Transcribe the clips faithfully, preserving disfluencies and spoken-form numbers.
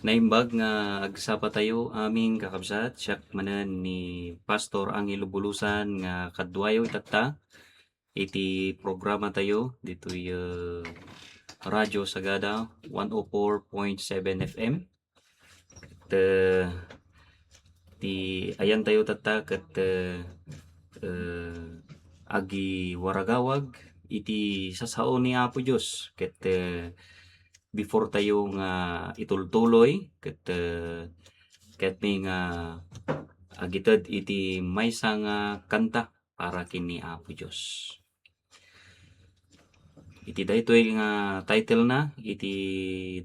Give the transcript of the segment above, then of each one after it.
Naimbag nga agsapa tayo, amin kakabsat, siak manen ni Pastor Angelo Bulusan nga kaduayo itatta iti programa tayo ditoy, eh, Radyo Sagada one oh four point seven F M. Ket, eh, ti ayan tayo tatta ket, eh, eh, agiwaragawag iti sasao ni Apo Dios. Ket, eh, before tayo nga itultuloy, ket, eh, ket mi nga agited iti maysa nga kanta para ken ni Apo Dios. Iti daytoy nga title na, iti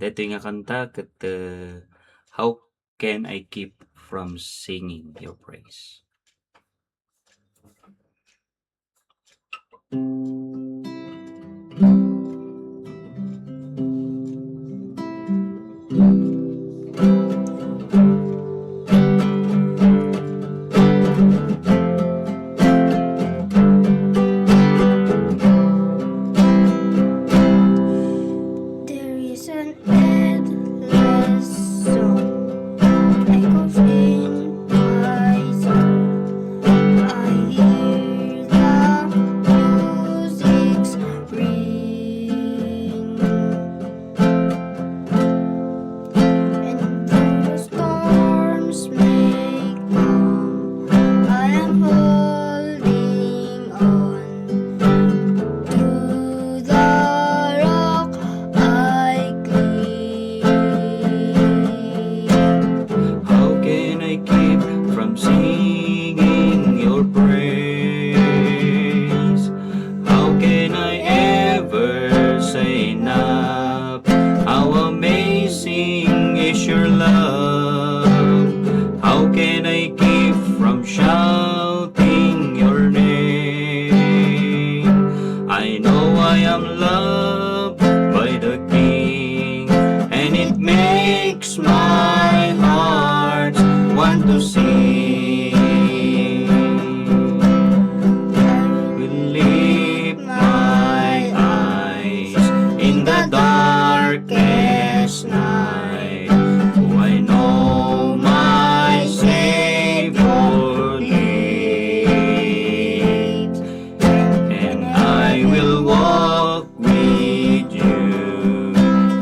daytoy nga kanta ket, eh, How Can I Keep from Singing Your Praise? There is an endless song echoes in my soul. I hear the music's ring. And though storms may come, I am holding on. To the rock I cling. How can I keep from singing your praise? How can I ever say enough? How amazing is your love? How can I keep from shouting your name? I know I am loved by the King, and it makes my heart want to sing. I will lift my eyes in the darkest night, for I know my Savior lives, and I will walk with you,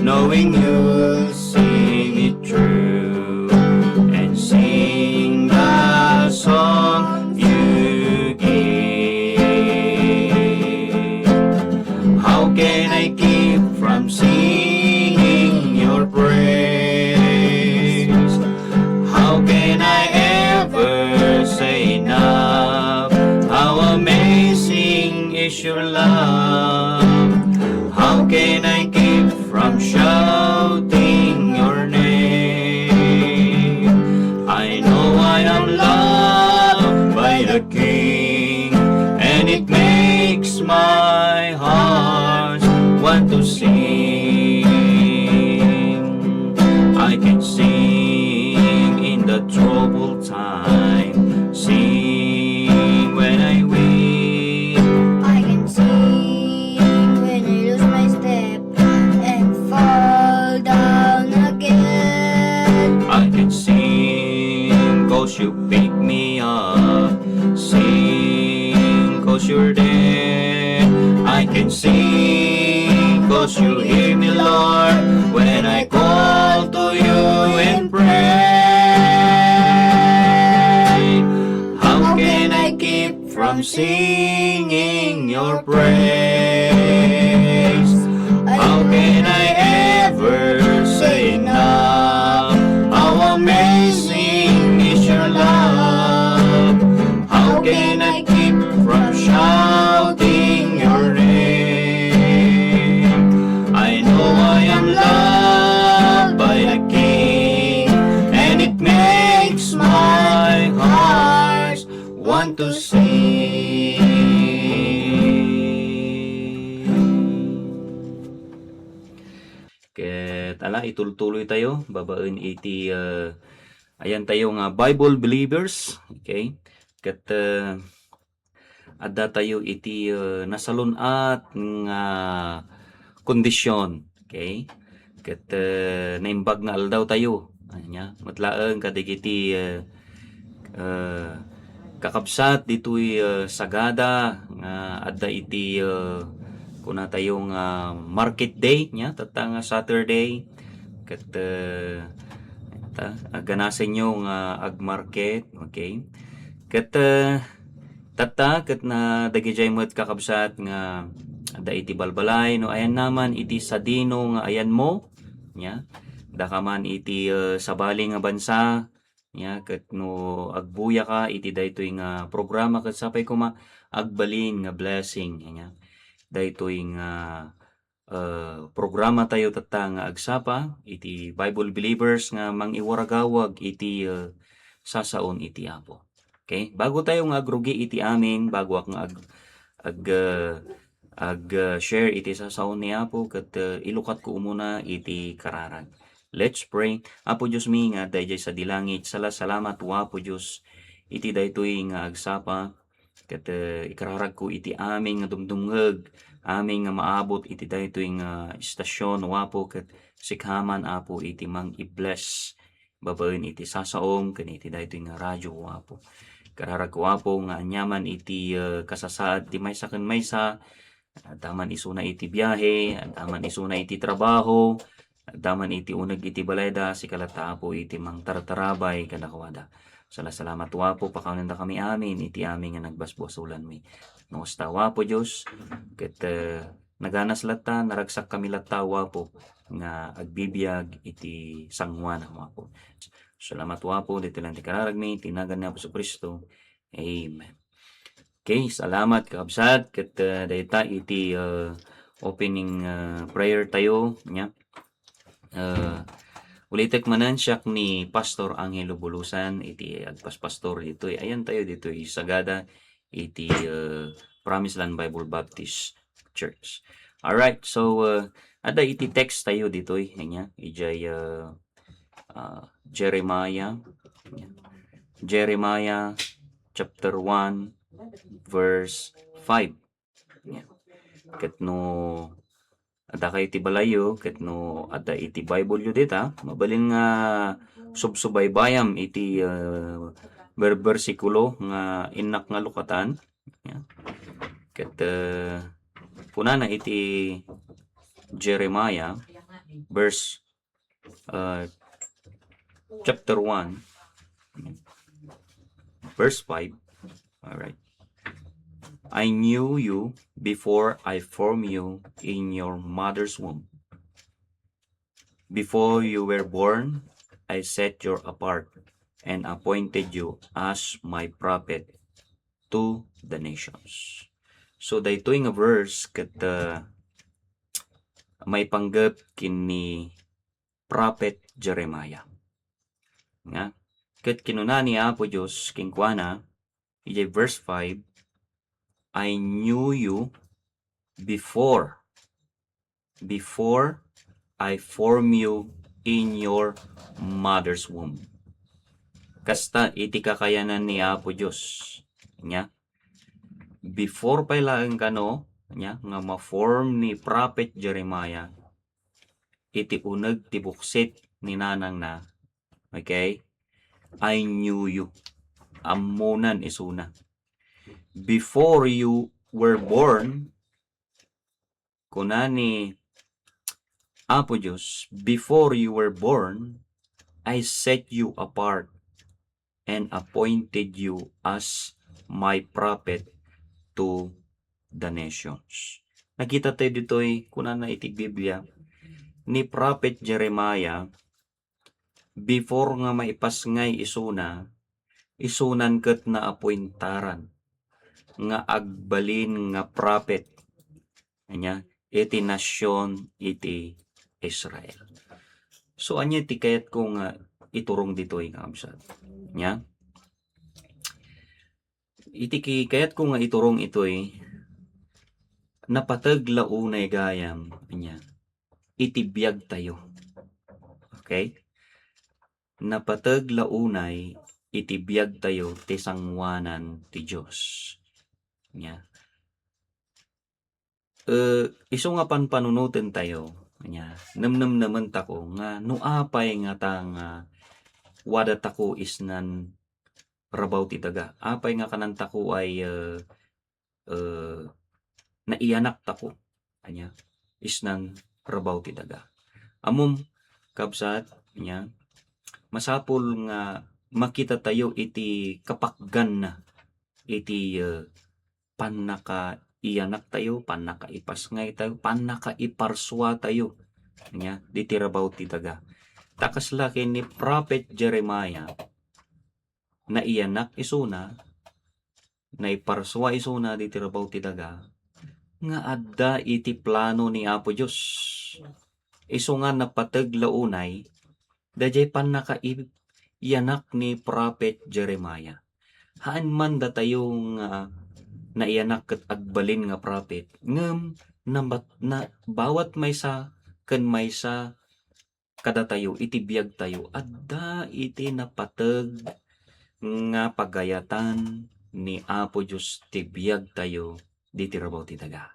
knowing you'll see me through, and sing the song you give. How can I keep from singing your praise? How can I ever say enough? How amazing is your love? How can I keep from shouting your name? I know I am loved by the King, and it makes my heart want to sing. I can sing in the troubled time, sing when I weep. I can sing when I lose my step and fall down again. I can sing 'cause you pick me up. Sing 'cause you're there. I can sing 'cause you hear me, Lord, when I call to you in prayer. How can I keep from singing your praise? How can I ever say enough? How amazing is your love? How can I keep from shouting your name? I know I am loved by the King, and it makes my heart want to sing. Ket ala, itultuloy tayo babaen iti, ah, ayan tayo nga Bible believers, okay? Ket, ah, adda tayo iti, ah, nasalun-at nga kondisyon, okay? Ket, eh, naimbag nga aldaw tayo. Ania, met laeng kadagiti, eh, eh, kakabsat ditoy, eh, Sagada nga adda iti, eh, kuna tayo nga market day, nia, tatta nga Saturday. Ket, eh, ta, aganasenyo nga agmarket, okay? Ket, eh, tatta ket na dagidiay met kakabsat nga adda iti balbalay, no ayanna man iti sadino nga ayanmo, nia, daka man iti, eh, sabali nga bansa, nia, ket no agbuyaka iti daytoy nga programa, ket sapay koma agbalin nga blessing, nia, daytoy nga, eh, programa tayo tatta nga agsapa iti Bible believers nga mangiwaragawag iti, eh, sasaon iti Apo. Okay? Bago tayo nga agrugi iti amin, bago ak nga ag-, ag-, eh, ag, eh, share iti sasaon ni Apo, ket, eh, ilukatko umuna iti kararag. Let's pray. Apo Dios mi nga adda idiay sadi langit, sala-, salamat, Apo Dios, iti daytoy nga agsapa, ket, eh, ikararagko iti amin nga dumdumngeg, amin nga maabot iti daytoy nga istasyon, Apo, ket sika man, Apo, iti mang-i-bless babaen iti sasaom ken iti daytoy nga radio, Apo. Kararagko, Apo, nga aniaman iti, eh, kasasaad ti maysa ken maysa, adda man isuna iti biahe, adda man isuna iti trabaho, adda man iti uneg iti balayda, sika latta, Apo, iti mangtartarabay kadakuada. Sala-salamat, Apo, pakawanendakami amin iti amin nga nagbasbasolanmi. No kasta, Apo Dios, ket, eh, naganas latta, naragsakkami latta, Apo, nga agbibiag iti sangoanam, Apo. Salamat, Apo, ditoy lang ti kararagmi, iti nagan ni Apo Jesu-Cristo. Amen. Okay, salamat, kakabsat, ket, eh, dayta iti, eh, opening, eh, prayer tayo, nia. Eh, ulitek manen, siak ni Pastor Angelo Bulusan, iti agpaspastor ditoy. Ayan tayo ditoy Sagada, iti, eh, Promised Land Bible Baptist Church. Alright, so, eh, adda iti text tayo ditoy, ania, idiay, eh, ah, Jeremiah, Jeremiah chapter one, verse five. Ket no adda kayo ti balayyo, ket no adda iti Bible yo dita, mabalin nga subsubaybayam iti, eh, ber-, bersikulo nga innak nga lukatan. Ania. Ket, eh, kunana iti Jeremiah, verse, uh, chapter one, verse five. All right. "I knew you before I formed you in your mother's womb. Before you were born, I set you apart and appointed you as my prophet to the nations." So, daytoy nga verse ket, uh, maipanggep ken ni Prophet Jeremiah. Nga, ket kinuna ni Apo Dios kenkuana, idiay verse five, "I knew you before, before I formed you in your mother's womb." Kasta iti kakayanan ni Apo Dios. Nia, before pay laeng kano, nia, nga ma-form ni Prophet Jeremiah, iti uneg ti buksit ni nanangna, okay? "I knew you." Ammonan isuna. "Before you were born," kuna ni Apo Dios, "before you were born, I set you apart and appointed you as my prophet to the nations." Nakita tayo ditoy, kunana iti Biblia, ni Prophet Jeremiah, before nga maipasngay isuna, isunan ket naapuentaran nga agbalin nga prophet, ania, iti nasion iti Israel. So, ania ti kayatko nga iturong ditoy, kakabsat? Ania? Iti ki-, kayatko nga iturong itoy, napateg la unay gayam, ania, iti biag tayo. Okay? Napateg la unay iti biag tayo ti sangoanan ti Dios. Nia. Eh, isu nga panpanunoten tayo, Ania, nemnemnementako nga no apay ngata nga wadatako isnan rabaw ti daga. Apay nga kanantako ay, eh, eh, naiyanaktako. Ania, isnan rabaw ti daga. Ammom, kabsat, ania, masapul nga makitatayo iti kapakganna iti, eh, pannakaiyanaktayo, pannakaipasngaytayo, pannakaiparsuatayo, ania, diti rabaw ti daga. Ta kasla ken ni Prophet Jeremiah, naiyanak isuna, naiparsua isuna diti rabaw ti daga, nga adda iti plano ni Apo Dios. Isu nga napateg la unay, daydiay pannakaiyanak ni Prophet Jeremiah. Haan man datayo nga naiyanak ket agbalin nga prophet, ngem nabat-, na, bawat maysa ken maysa kadatayo iti biagtayo, adda iti napateg nga pagayatan ni Apo Dios ti biagtayo diti rabaw ti daga.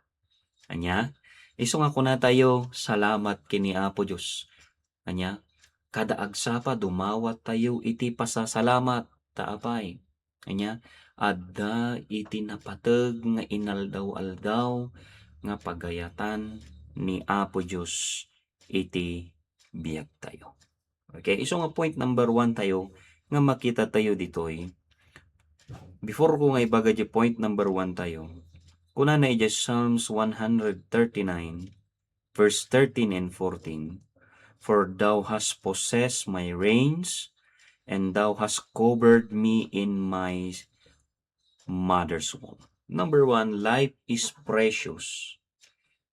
Ania? Isu nga kunatayo, salamat ken ni Apo Dios. Ania? Kada agsapa, dumawatayo iti pasasalamat. Ta apay? Ania? Adda iti napateg nga inaldaw-aldaw nga pagayatan ni Apo Dios iti biagtayo. Okay, isu nga point number one tayo nga makita tayo ditoy. Before ko nga ibaga di point number one tayo, kunana iti Psalms one hundred thirty-nine, verse thirteen and fourteen, "For thou hast possessed my reins, and thou hast covered me in my mother's womb." Number one, life is precious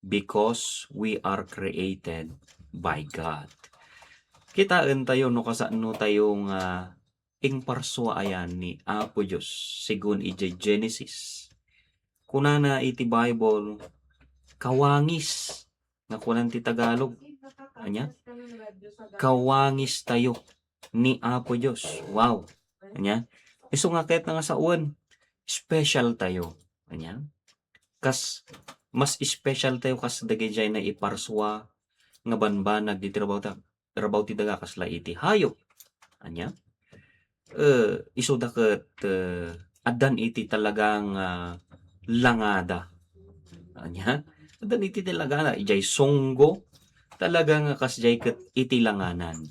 because we are created by God. Kitaen tayo no kasano tayo nga ingparsua ayan ni Apo Dios, segun idiay Genesis. Kunana iti Bible, kawangis. Nga kunan ti Tagalog. Ania? Kawangis tayo ni Apo Dios. Wow. Ania? Isu nga ket nga sawen, special tayo. Ania? Kas, mas special tayo kas dagiti naiparsua nga banbanag diti rabaw ta-, rabaw ti daga kasla iti hayop. Ania? Eh, isuda ket, eh, addan iti talagang, ah, langada. Ania? Addan iti talagana, ijay sunggo, talaga nga kasjay ket iti langanan.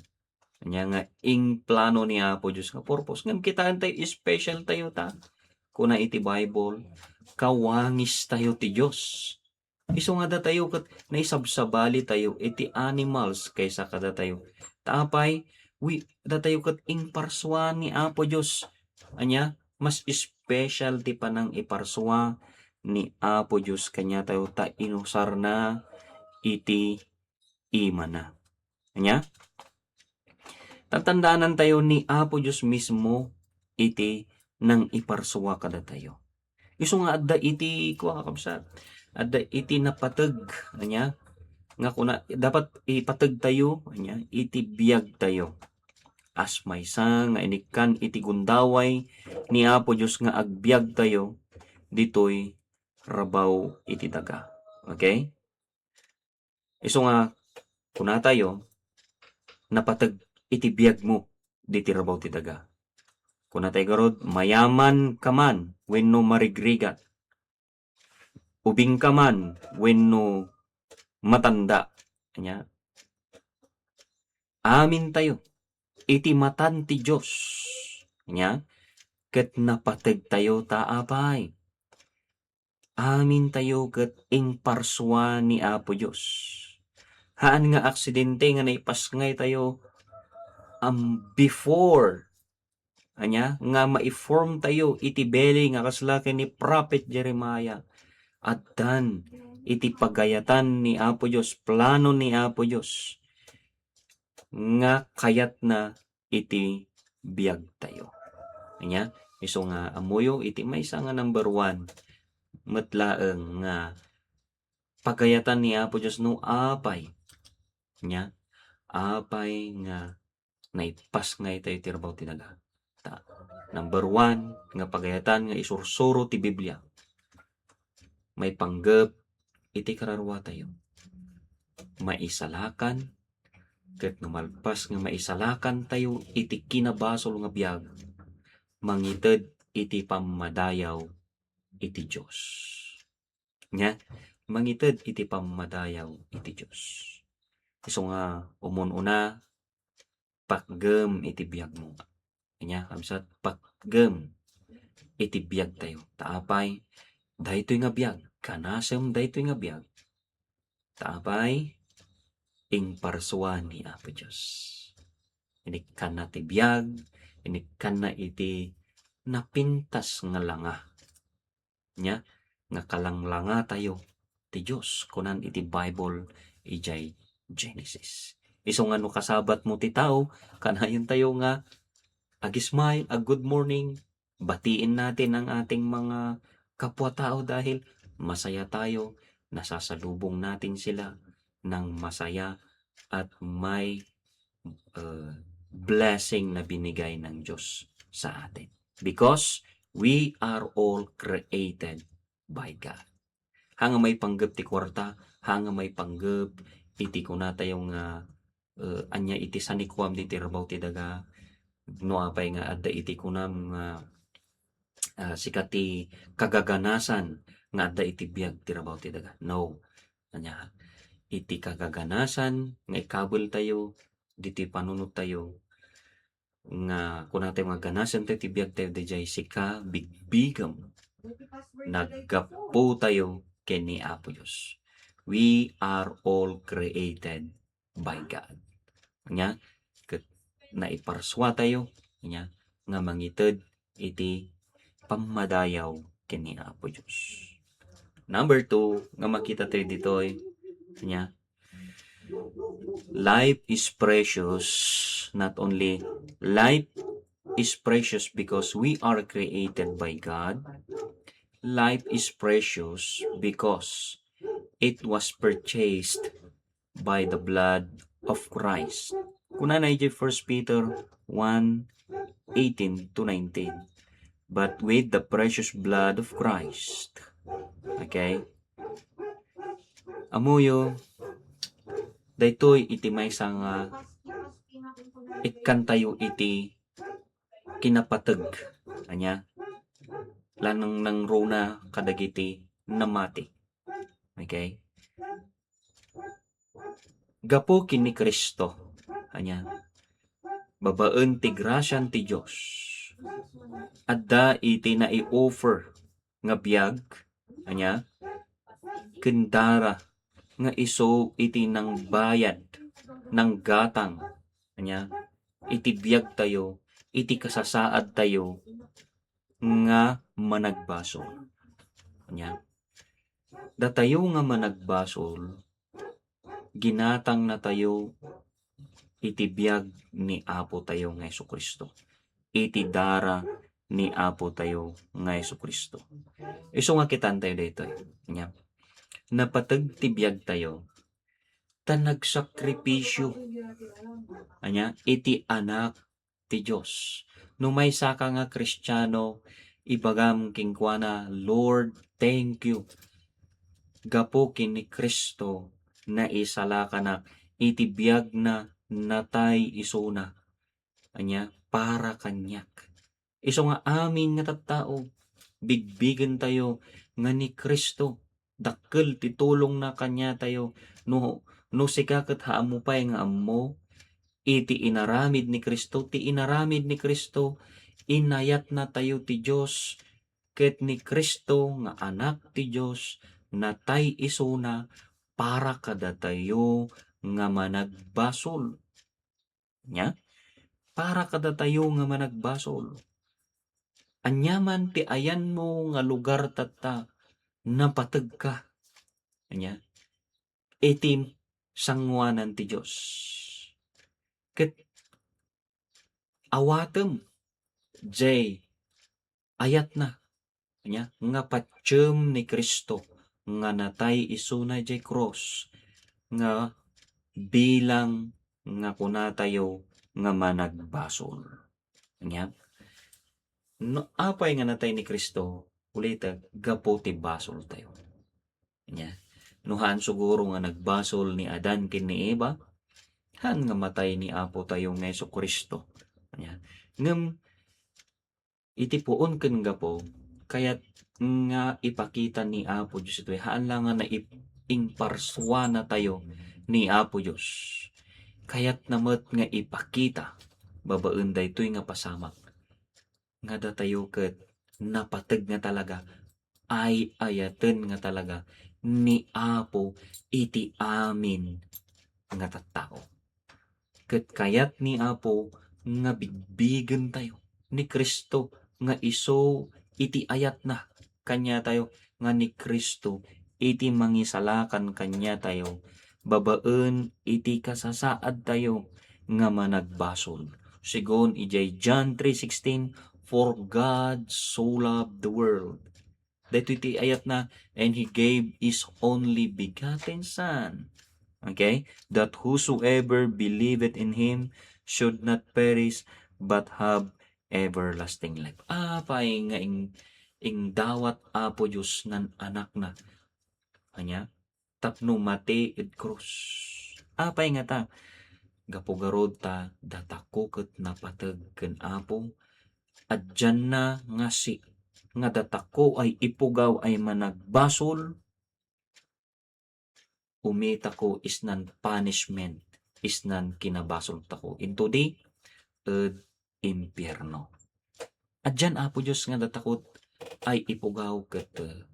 Ania nga ingplano ni Apo Dios nga purpose. Ngem kitaen tayo, special tayo ta. Kuna iti Bible, kawangis tayo ti Dios. Isu nga datayo ket naisabsabali tayo iti animals kaysa kadatayo. Ta apay, wi, datayo ket ingparsua ni Apo Dios. Ania, mas special ti panangiparsua ni Apo Dios kaniatayo ta inusarna iti imana. Ania? Tatandanan tayo ni Apo Dios mismo iti nangiparsua kadatayo. Isu nga adda iti, kua, kakabsat, adda iti napateg, ania? Nga kuna, dapat ipateg tayo, ania? Iti biag tayo. As maysa nga inikkan iti gundaway ni Apo Dios nga agbiag tayo ditoy rabaw iti daga. Okay? Isu nga, kuna tayo, napateg iti biagmo diti rabaw ti daga. Kuna tayo garud, mayaman ka man wenno marigrigat, ubing ka man wenno matanda. Ania? Amin tayo iti matan ti Dios. Ania? Ket napateg tayo ta apay? Amin tayo ket ingparsua ni Apo Dios. Haan nga aksidente nga naipasngay tayo, um, before, ania, nga maiform tayo iti belly nga kasla ken ni Prophet Jeremiah. Addan iti pagayatan ni Apo Dios, plano ni Apo Dios nga kayatna iti biag tayo. Ania, isu nga ammoyo iti maysa nga number one, met laeng nga pagayatan ni Apo Dios no apay. Ania, apay nga naipasngay tayo ti rabaw ti daga. Ta, number one nga pagayatan nga isursuro ti Biblia. Maipanggep iti kararua tayo. maisalakan, ket no malpas nga maisalakantayo iti kinabasol nga biag, mangited iti pammadayaw iti Dios. Nya, mangited iti pammadayaw iti Dios. Isu nga umun-una, pakgem iti biagmo. Nya, kabsat, pakgem iti biagtayo. Ta apay, daytoy nga biag, kanasem daytoy nga biag. Ta apay, imparsua ni Apo Dios. Inikkanna ti biag, inikkanna iti napintas nga langa. Nya, nga kalanglangatayo ti Dios, kunan iti Bible idiay Genesis. Isu nga no kasabatmo ti tao, kanayontayo nga ag-smile, ag-good morning, batiin natin ang ating mga kapwa tao dahil masaya tayo, nasasalubong natin sila ng masaya at may, uh, blessing na binigay ng Diyos sa atin. Because we are all created by God. Haan nga maipanggep ti kuarta, haan nga maipanggep iti kunatayo nga, eh, ania iti sanikuam diti rabaw ti daga, no apay nga adda iti kunam nga, ah, sika ti kagaganasan nga adda iti biag ti rabaw ti daga. No. Ania, iti kagaganasan nga ikabeltayo diti panunottayo, nga kunatayo nga ganasantayo ti biagtayo, daydiay sika bigbigem, naggapu tayo ken ni Apo Dios. We are all created by God. Nya, ket naiparsua tayo, nya, nga mangited iti pammadayaw ken ni Apo Dios. Number two, nga makita tayo ditoy, nya, life is precious. Not only life is precious because we are created by God, life is precious because it was purchased by the blood of Christ. Kunana iti First Peter one eighteen to nineteen, "But with the precious blood of Christ." Okay? Ammoyo, daytoy iti maysa nga ikkantayo iti kinapateg. Ania? Nangnangruna kadagiti namati. Okay? Gapu ken ni Cristo. Ania? Babaen ti grasian ti Dios, adda iti nai-offer nga biag, ania, ken dara nga isu iti nangbayad, nanggatang, ania, iti biagtayo, iti kasasaadtayo nga managbasol. Ania, datayo nga managbasol, ginatangnatayo iti biag ni Apotayo nga Jesu-Cristo, iti dara ni Apotayo nga Jesu-Cristo. Isu nga kitantayo daytoy. Ania? Napateg ti biagtayo ta nagsakripisio. Ania? Iti Anak ti Dios. No maysaka nga Kristiano, ibagam kenkuana, "Lord, thank you. Gapu ken ni Cristo, naisalakanak iti biagna, natay isuna. Ania, para kaniak." Isu nga amin nga tattao, bigbigentayo nga ni Cristo, dakkel ti tulongna kaniatayo. No, no sika ket haanmo pay nga ammo, iti inaramid ni Cristo, ti inaramid ni Cristo, inayatnatayo ti Dios, ket ni Cristo nga Anak ti Dios, natay isuna para kadatayo nga managbasol. Ania? Para kadatayo nga managbasol. Ania man ti ayanmo nga lugar tatta, napategka. Ania? Iti sangoanan ti Dios. Ket awatem jay ayatna. Ania, nga patiem ni Cristo nga natay isuna jay krus nga bilang nga kunatayo nga managbasol. Ania, no apay nga natay ni Cristo, ulitek, gapu ti basoltayo. Ania, No haan siguro nga nagbasol ni Adan ken ni Eva, haan nga matay ni Apo tayo nga Jesu-Cristo. Ania? Ngem iti puon ken gapu, kayat nga ipakita ni Apo Dios itoy, haan la nga naip-, imparsuana tayo ni Apo Dios. Kayatna met nga ipakita babaen daytoy nga pasamak nga datayo ket napateg nga talaga, ay-ayaten nga talaga ni Apo iti amin nga tattao. Ket kayat ni Apo nga bigbigen tayo ni Cristo nga isu iti ayatna kaniatayo, nga ni Cristo iti mangisalakan kaniatayo babaen iti kasasaad tayo nga managbasol. Sigun idiay John three sixteen, "For God so loved the world." Daytoy ti ayatna, "And He gave His only begotten Son." Okay? "That whosoever believeth in Him should not perish but have everlasting life." Apay nga ing-, ingdawat Apo Dios nan Anakna. Ania? Tapno mati ed krus. Apay ngata? Gapu garud ta datako ket napateg ken Apo. Addanna nga si-, nga datako ay ipugaw ay managbasol, umitako isnan punishment, isnan kinabasoltako into the ed impierno. Addan Apo Dios nga datakot ay ipugaw ket, eh,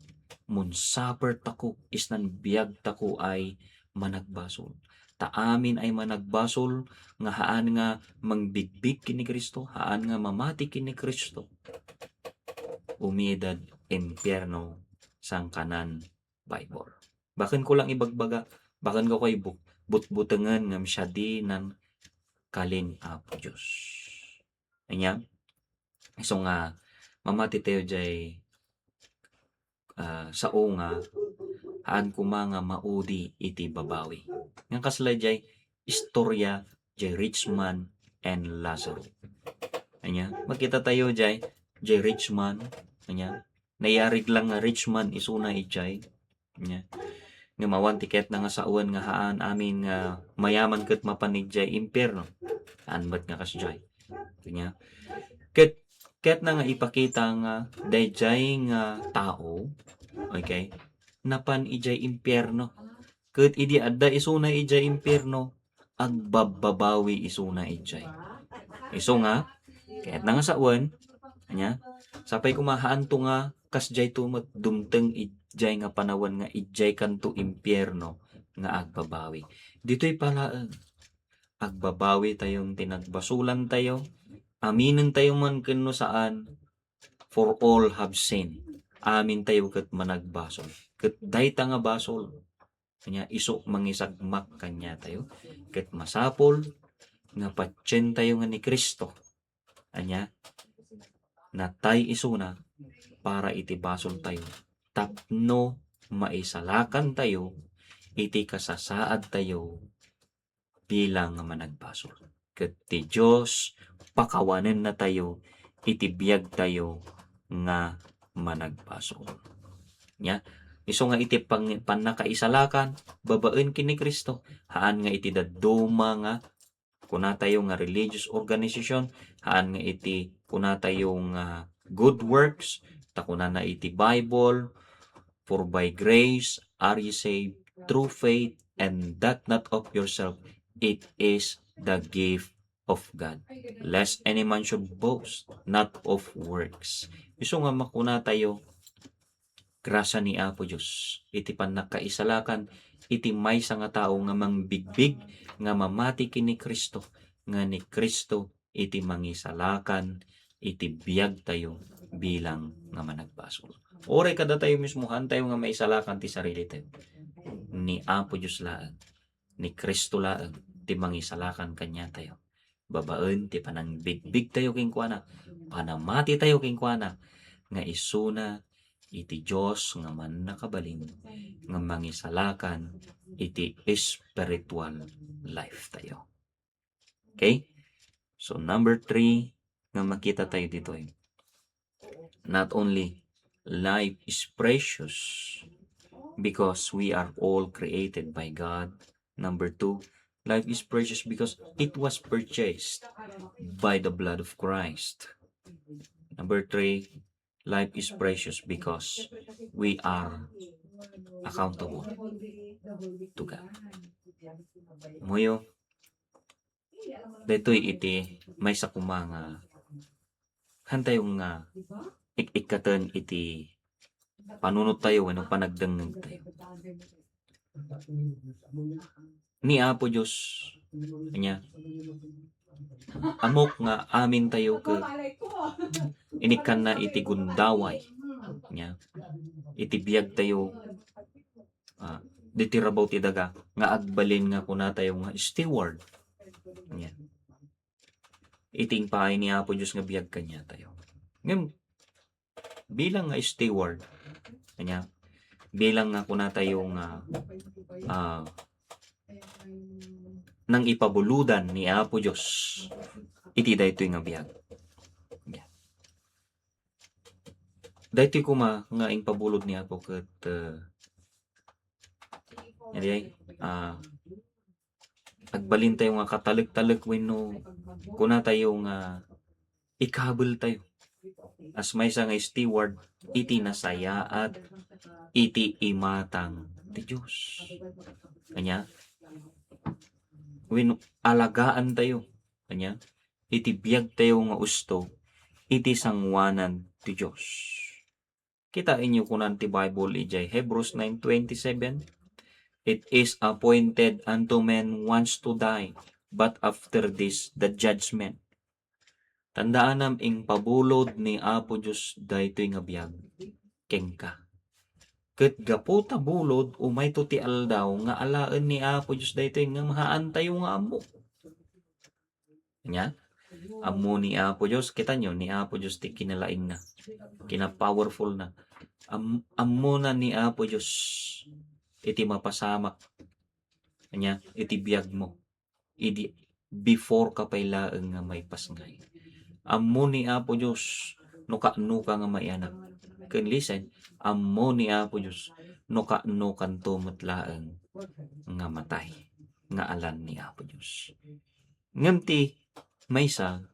munsapertako isnan biagtako ay managbasol. Ta amin ay managbasol nga haan nga mangbigbig ken ni Cristo, haan nga mamati ken ni Cristo, umidad impierno sangkanan Bible. Baken ko lang ibagbaga, baken ko koy bu-, butbutengen ngem siadi nan kalin Apo Dios. Ania? Isu nga, mamati tayo jay, ah, sao nga, haan koma nga maudi iti babawi. Nga kasla jay istorya jay rich man and Lazaro. Ania? Makita tayo jay, jay rich man, ania? Nayarig lang nga rich man isuna ijay. Ania? Nga mawan ti kayatna nga sawen nga haan amin nga mayaman ket mapan ijay impierno. Haan met nga kasjay. Ania? Ket, kayatna nga ipakita nga dayjay nga tao, okay, napan ijay impierno. Ket idi adda isuna ijay impierno, agbabbabawi isuna ijay. Isu nga, kayatna nga sawen, ania, sapay koma haanto nga kasjayto met dumteng ijay nga panawen nga ijay kanto impierno nga agbabawi. Ditoy palaeng, agbabawi tayo ti nagbasolan tayo, aminen tayo man ken no saan, for all have sinned. Amin tayo ket managbasol. Ket dayta nga basol, ania, isu mangisagmak kaniatayo. Ket masapul nga patien tayo nga ni Cristo. Ania, natay isuna para iti basol tayo. Tapno maisalakan tayo iti kasasaad tayo bilang nga managbasol. Ket ti Dios pakawanenna tayo iti biag tayo nga managbasol. Ania? Isu nga iti pang-, pannakaisalakan babaen ken ni Cristo, haan nga iti dadduma nga kunatayo nga religious organization, haan nga iti kunatayo nga good works, ta kunana iti Bible, "For by grace are ye saved through faith, and that not of yourself, it is the gift of God, lest any man should boast, not of works." Isu nga makunatayo, grasya ni Apo Dios iti pannakaisalakan iti maysa nga tao nga mangbigbig nga mamati ken ni Cristo, nga ni Cristo iti mangisalakan iti biag tayo bilang nga managbasol. Uray kadatayo mismo, haan tayo nga maisalakan ti sarili tayo. Ni Apo Dios laeng, ni Cristo laeng ti mangisalakan kaniatayo. Babaen ti panangbigbig tayo kenkuana, panamati tayo kenkuana, nga isuna iti Dios nga mannakabalin nga mangisalakan iti spiritual life tayo. Okay? So, number three nga makita tayo ditoy, not only life is precious, because we are all created by God. Number two, life is precious because it was purchased by the blood of Christ. Number three, life is precious because we are accountable to God. Muyo, daytoy iti maysa koma nga hantayo nga ik-ikkaten iti panunot tayo wenno panagdengngeg tayo. Ni Apo Dios, ania, ammok nga amin tayo ket inikkanna iti gundaway, ania, iti biag tayo, ah, ditoy rabaw ti daga nga agbalin nga kuna tayo nga steward. Ania. Iti impaay ni Apo Dios nga biag kaniatayo. Ngem, bilang nga steward, ania, bilang nga kuna tayo nga, ah, nangipabulodan ni Apo Dios iti daytoy nga biag. Daytoy koma nga impabulod ni Apo ket, eh, ania, ah, agbalin tayo nga katalek-talek wenno kuna tayo nga ikabel tayo as maysa nga steward iti nasayaat iti imatang ti Dios. Ania? Wenno alagaan tayo. Ania? Iti biag tayo nga usto iti sanguanan ti Dios. Kitaenyo kunan ti Bible idiay Hebrews nine twenty-seven, "It is appointed unto men once to die, but after this, the judgment." Tandaanam, impabulod ni Apo Dios daytoy nga biag kenka. Ket gapu ta bulod, umayto ti aldaw nga alaen ni Apo Dios daytoy ngem haan tayo nga ammo. Ania? Ammo ni Apo Dios, kitanyo, ni Apo Dios ti kinalaingna, kina-powerful na. Am-, ammona ni Apo Dios iti mapasamak, ania, iti biag mo, idi before ka pay laeng nga maipasngay. Ammo ni Apo Dios no kaano ka nga maianak. Ken listen, ammo ni Apo Dios no kaano kanto met laeng nga matay nga alan ni Apo Dios. Ngem ti maysa,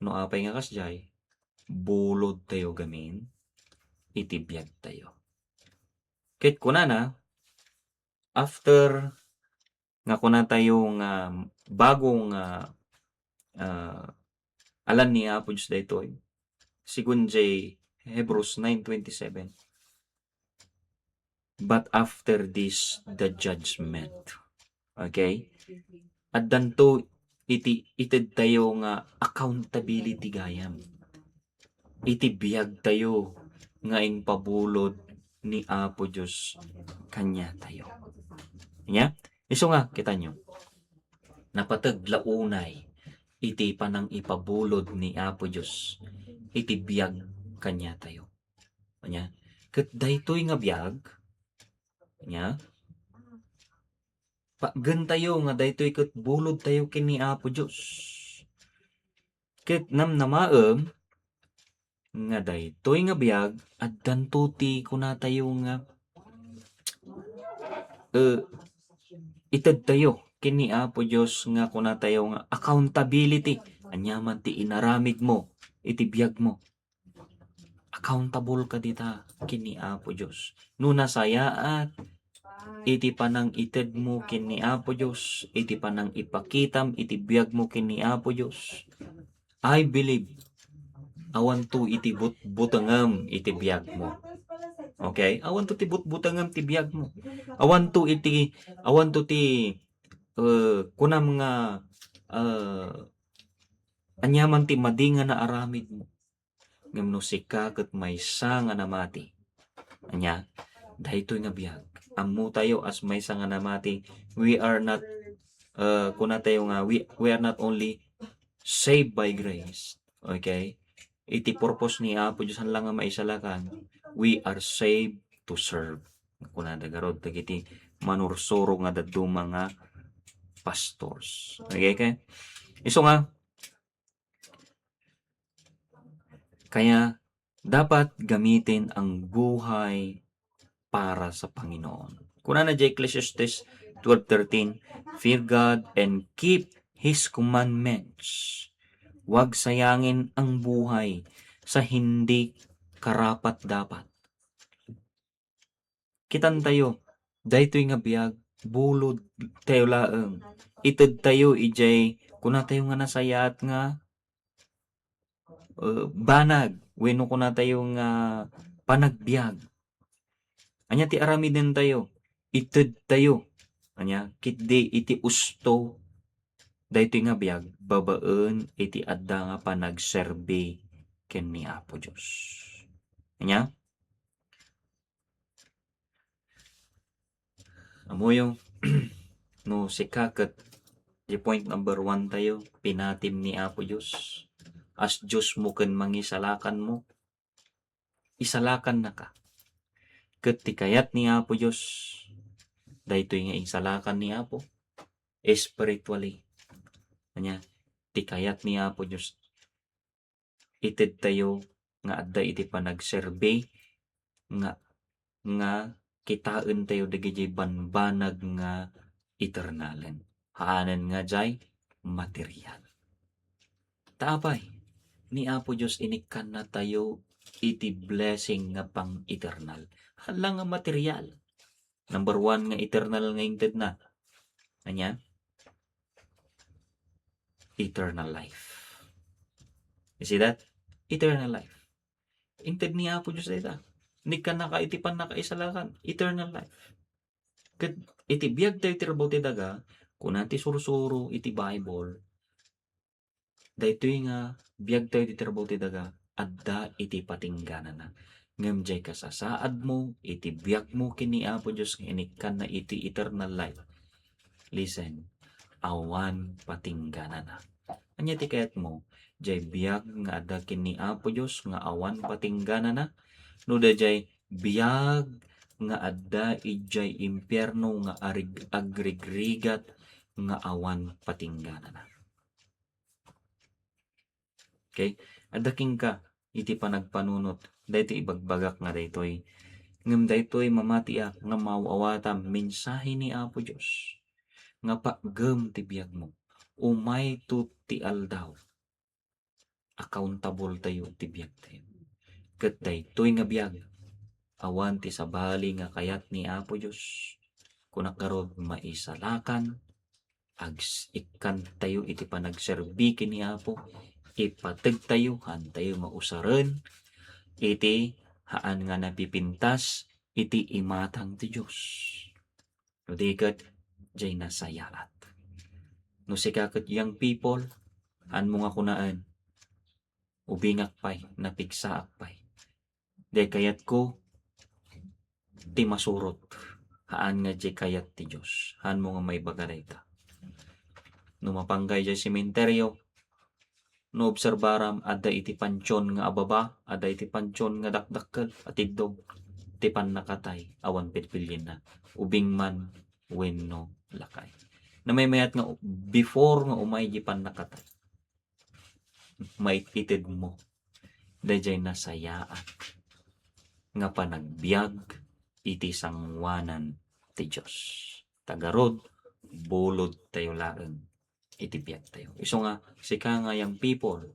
no apay nga kasdiay, bulod tayo gamin iti biag tayo. Ket kunana, after nga kuna tayo nga bago nga, ah, alan ni Apo Dios daytoy, segun jay Hebrews nine twenty-seven, "But after this, the judgment." Okay? Addanto iti ited tayo nga accountability gayam. Iti biag tayo nga impabulod ni Apo Dios kaniatayo. Ania? Isu nga, kitanyo, napateg la unay iti panangipabulod ni Apo Dios iti biag kaniatayo. Ania? Ket daytoy nga biag, ania, paggentayo nga daytoy ket bulod tayo ken ni Apo Dios. Ket namnamaem nga daytoy nga biag, addanto ti kunatayo nga, eh, ited tayo ken ni Apo Dios nga kunatayo nga accountability. Ania man ti inaramid mo iti biag mo, accountable ka dita ken ni Apo Dios. No nasayaat iti panangited mo ken ni Apo Dios, iti panangipakitam iti biag mo ken ni Apo Dios, I believe, awanto iti butbutengem iti biag mo. Okay? Awanto ti butbutengem ti biag mo. Awanto iti, awanto ti, eh, kunam nga, eh, aniaman ti madi nga naaramid mo. Ngem no sika ket maysa nga namati, ania, daytoy nga biag. Ammo tayo as maysa nga namati, we are not, uh, kuna tayo nga, we, we are not only saved by grace. Okay? Iti purpose ni Apo Dios, saan lang nga maisalakan, we are saved to serve. Kuna da garud dagiti manursuro nga dadduma nga pastors. Okay, okay? Isu nga, kaya dapat gamitin ang buhay para sa Panginoon. Kunana diay Ecclesiastes twelve thirteen, "Fear God and keep His commandments." Huwag sayangin ang buhay sa hindi karapat-dapat. Kitan tayo, daytoy nga biag, bulod tayo laeng. Ited tayo idiay, kuna tayo nga nasayaat nga, eh, banag, wenno kuna tayo nga panagbiag. Ania ti aramiden tayo? Ited tayo. Ania, ketdi iti usto, daytoy nga biag, babaen iti adda nga panagserbi ken ni Apo Dios. Ania? Ammoyo, no sika ket di point number one tayo, pinatim ni Apo Dios. As Dios mo ken mangisalakan mo, isalakannaka. Ket ti kayat ni Apo Dios, daytoy nga insalakan ni Apo, spiritually. Ania, ti kayat ni Apo Dios, ited tayo nga adda iti panagserbi nga, nga kitaen tayo dagiti bambanag nga eternalen. Haanen nga diay material. Ta apay, ni Apo Dios inikkanna tayo iti blessing nga pang-eternal. Hala nga material. Number one nga eternal nga intedna. Ania? Eternal life. You see that? Eternal life. Inted ni Apo Dios dayta. Inikkanna ka iti pannakaisalakan. Eternal life. Ket iti biag tayo iti rabaw ti daga, kuna ti sursuro iti Bible, daytoy nga biag tayo iti rabaw ti daga, adda iti patingganana. Ngem diay kasasaadmo, iti biagmo ken ni Apo Dios nga inikkanna iti eternal life, listen, awan patingganana. Ania ti kayatmo? Diay biag nga adda ken ni Apo Dios nga awan patingganana? No daydiay biag nga adda idiay impierno nga arig-, agrigrigat nga awan patingganana. Okay? Adda kenka iti panagpanunot, daytoy ibagbagak nga daytoy. Ngem daytoy mamatiak nga maaw-awatam mensahe ni Apo Dios nga pagem ti biagmo. Umayto ti aldaw. Accountable tayo ti biag tayo. Ket daytoy nga biag, awan ti sabali nga kayat ni Apo Dios. Kunak ngarud, maisalakan, ags-, ikkan tayo iti panagserbi ken ni Apo, ipateg tayo, haan tayo nga usaren iti haan nga napipintas iti imatang ti Dios. No di ket, diay nasayaat. No sika ket young people, haanmo nga kunaen, ubingak pay, napigsaak pay. Diay kayatko ti masurot. Haan nga diay kayat ti Dios. Haanmo nga maibaga dayta. No mapanka idiay sementeryo, no obserbaram, adda iti pantion nga ababa, adda iti pantion nga dakdakkel, atiddog ti pannakatay, awan pilpilienna. Ubing man wenno lakay. Namaymayat nga before nga umay di pannakatay, maititedmo daydiay nasayaat nga panagbiag iti sangoanan ti Dios. Ta ngarud, bulod tayo laeng iti biag tayo. Isu nga, sika nga young people,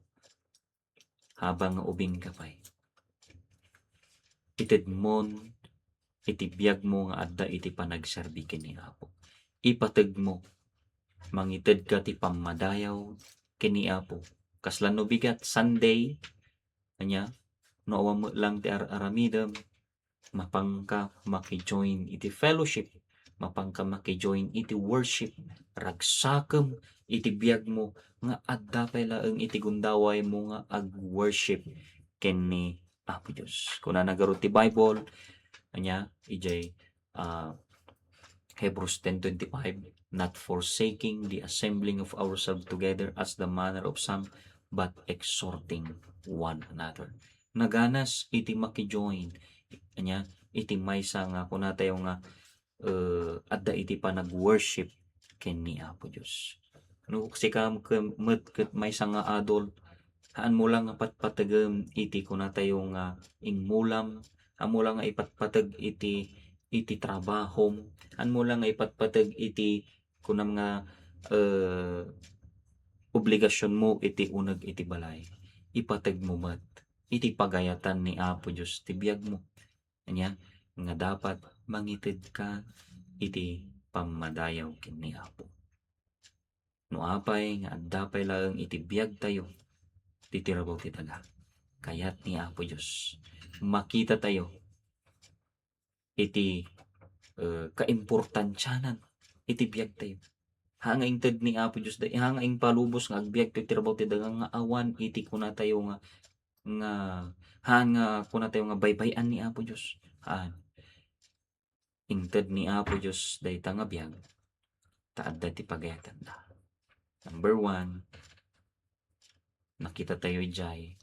habang nga ubing ka pay, itedmon iti biagmo nga adda iti panagserbi ken ni Apo. Ipategmo, mangitedka ti pammadayaw ken ni Apo. Kasla no bigat, Sunday, ania, no awan met lang ti ar-aramidem, mapanka makijoin iti fellowship, mapanka makijoin iti worship, ragsakem iti biagmo nga adda pay laeng iti gundawaymo nga ag-worship ken ni Apo Dios. Kunana ngarud ti Bible, ania, idiay, ah, Hebrews ten twenty-five, "Not forsaking the assembling of ourselves together as the manner of some, but exhorting one another." Naganas iti makijoin, ania, iti maysa nga kunatayo nga, eh, adda iti panag-worship ken ni Apo Dios. No, sika ket met ket maysa nga adult, haanmo lang nga patpategem iti kunatayo nga immulam, haanmo lang nga ipatpateg iti iti trabahom, haanmo lang nga ipatpateg iti kunam nga, eh, obligasionmo iti uneg iti balay. Ipategmo met iti pagayatan ni Apo Dios ti biagmo. Ania, nga dapat mangitedka iti pammadayaw ken ni Apo. No apay nga adda pay laeng iti biagtayo ti tirabaw ti daga, kayat ni Apo Dios makitatayo iti, eh, kaimportansianan iti biagtayo. Ha nga inted ni Apo Dios, da-, ha nga impalubos nga agbiagtayo ti tirabaw ti daga nga awan iti kunatayo nga, nga, haan nga kunatayo nga baybay-an ni Apo Dios. Haan. Inted ni Apo Dios dayta nga biag, ta adda ti pagayatanda. Number one, nakita tayo idiay,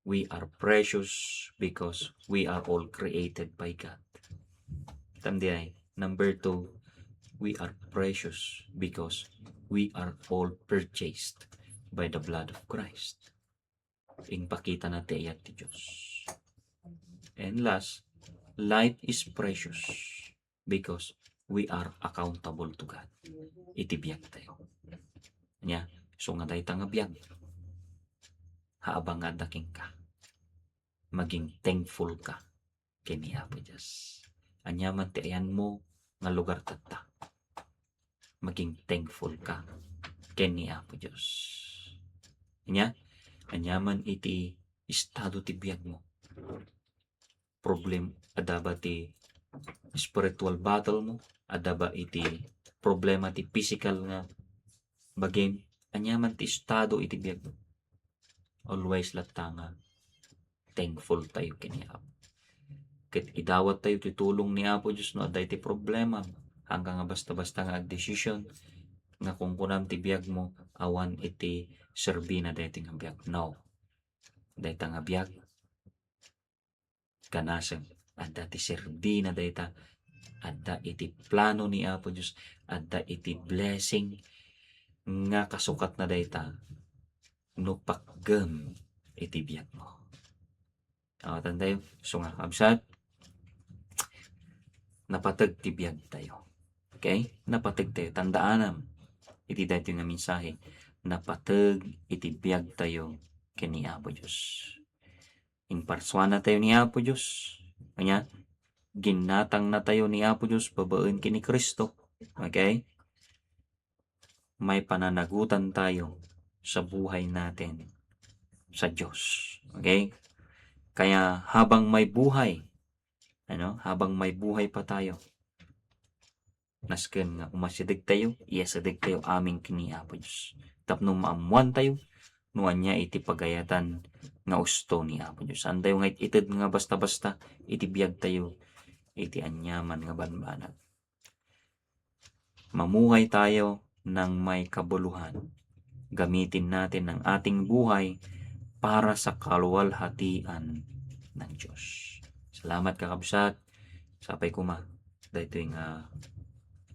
we are precious because we are all created by God. Tam diay, number two, we are precious because we are all purchased by the blood of Christ. Impakitana ti ayat ti Dios. And last, life is precious because we are accountable to God iti biagtayo. Ania, so nga dayta nga biag, haabang nga adda kenka, maging thankful ka ken ni Apo Dios. Ania man ti ayanmo nga lugar tatta, maging thankful ka ken ni Apo Dios. Ania, ania man iti estado ti biagmo, problem, adda ba ti spiritual battle mo, adda ba iti problema ti physical nga bagim, ania man ti estado iti biagmo, always latta nga thankful tayo ken ni Apo. Ket idawat tayo ti tulong ni Apo Dios no adda iti problema, haan ka nga basta-basta nga agdesisyon nga kunkunam ti biagmo awan iti serbina daytoy nga biag. No. Dayta nga biag, kanasem, adda ti serbina dayta, adda iti plano ni Apo Dios, adda iti blessing nga kasukatna dayta no paggem iti biagmo. Awatantayo, isu nga, kabsat, napateg ti biagtayo. Okay? Napateg tayo. Tandaanam iti daytoy nga mensahe, napateg iti biagtayo ken ni Apo Dios. Imparsuanatayo ni Apo Dios. Ania, ginnatangnatayo ni Apo Dios babaen ken ni Cristo. Okay? May pananagutan tayo sa buhay natin sa Dios. Okay? Kaya habang may buhay, ano, habang may buhay pa tayo, nasken nga umasideg tayo, iyasideg tayo amin ken ni Apo Dios. Tapno maammuan tayo no ania iti pagayatan nga usto ni Apo Dios. Saan tayo nga it-ited nga basta-basta iti biag tayo iti aniaman nga banbanag. Mamuhay tayo ng may kabuluhan. Gamitin natin ang ating buhay para sa kaluwalhatian ng Diyos. Salamat, kakabsat. Sapay koma, daytoy nga,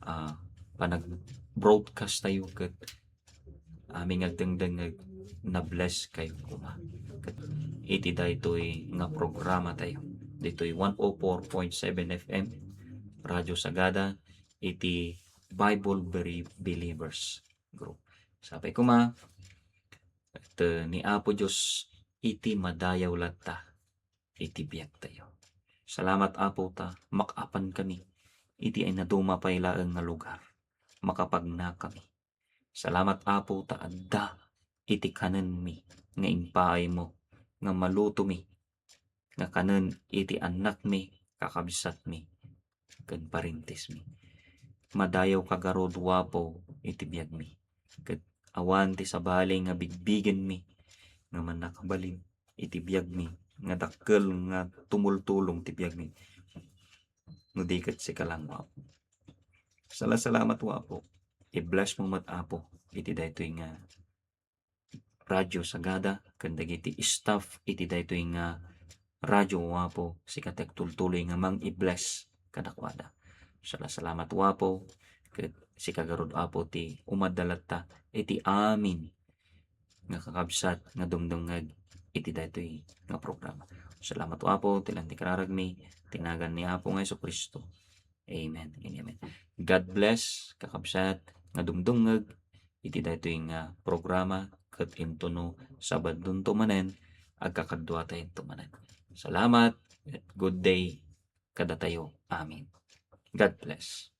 ah, panag-broadcast tayo ket amin nga agdengdengngeg, na-bless kayo koma. Ket iti daytoy nga programa tayo, ditoy one oh four point seven F M, Radyo Sagada, iti Bible Beri-, Believers Group. Sapay koma, ket ni Apo Dios iti madayaw latta iti biag tayo. Salamat, Apo, ta makaapan kami iti ay naduma pay laeng nga lugar. Makapagna kami. Salamat, Apo, ta adda iti kanenmi nga impaaymo nga malutomi, nga kanen iti annakmi, kakabsatmi, ken parentesmi. Madayaw ka garud, Apo, iti biagmi. Ket awan ti sabali nga bigbigenmi nga mannakabalin iti biagmi, nga dakkel nga tumultulong ti biagmi no di ket sika lang, Apo. Sala-salamat, Apo. I-bless mo met, Apo, iti daytoy nga Radyo Sagada ken dagiti staff iti daytoy nga radyo, Apo, sika ti agtultuloy nga mang-i-bless kadakuada. Sala-salamat, Apo, ket sika garud, Apo, ti umadda latta iti amin nga kakabsat nga dumdumngeg iti daytoy nga programa. Salamat, O Apo, ti laeng ti kararagmi, ti nagan ni Apo nga Jesu-Cristo. Amen and amen. God bless, kakabsat, nga dumdumngeg iti daytoy nga programa, ket intono Sabadonto manen, agkakaduatayo manen. Salamat, good day kadatayo. Amen. God bless.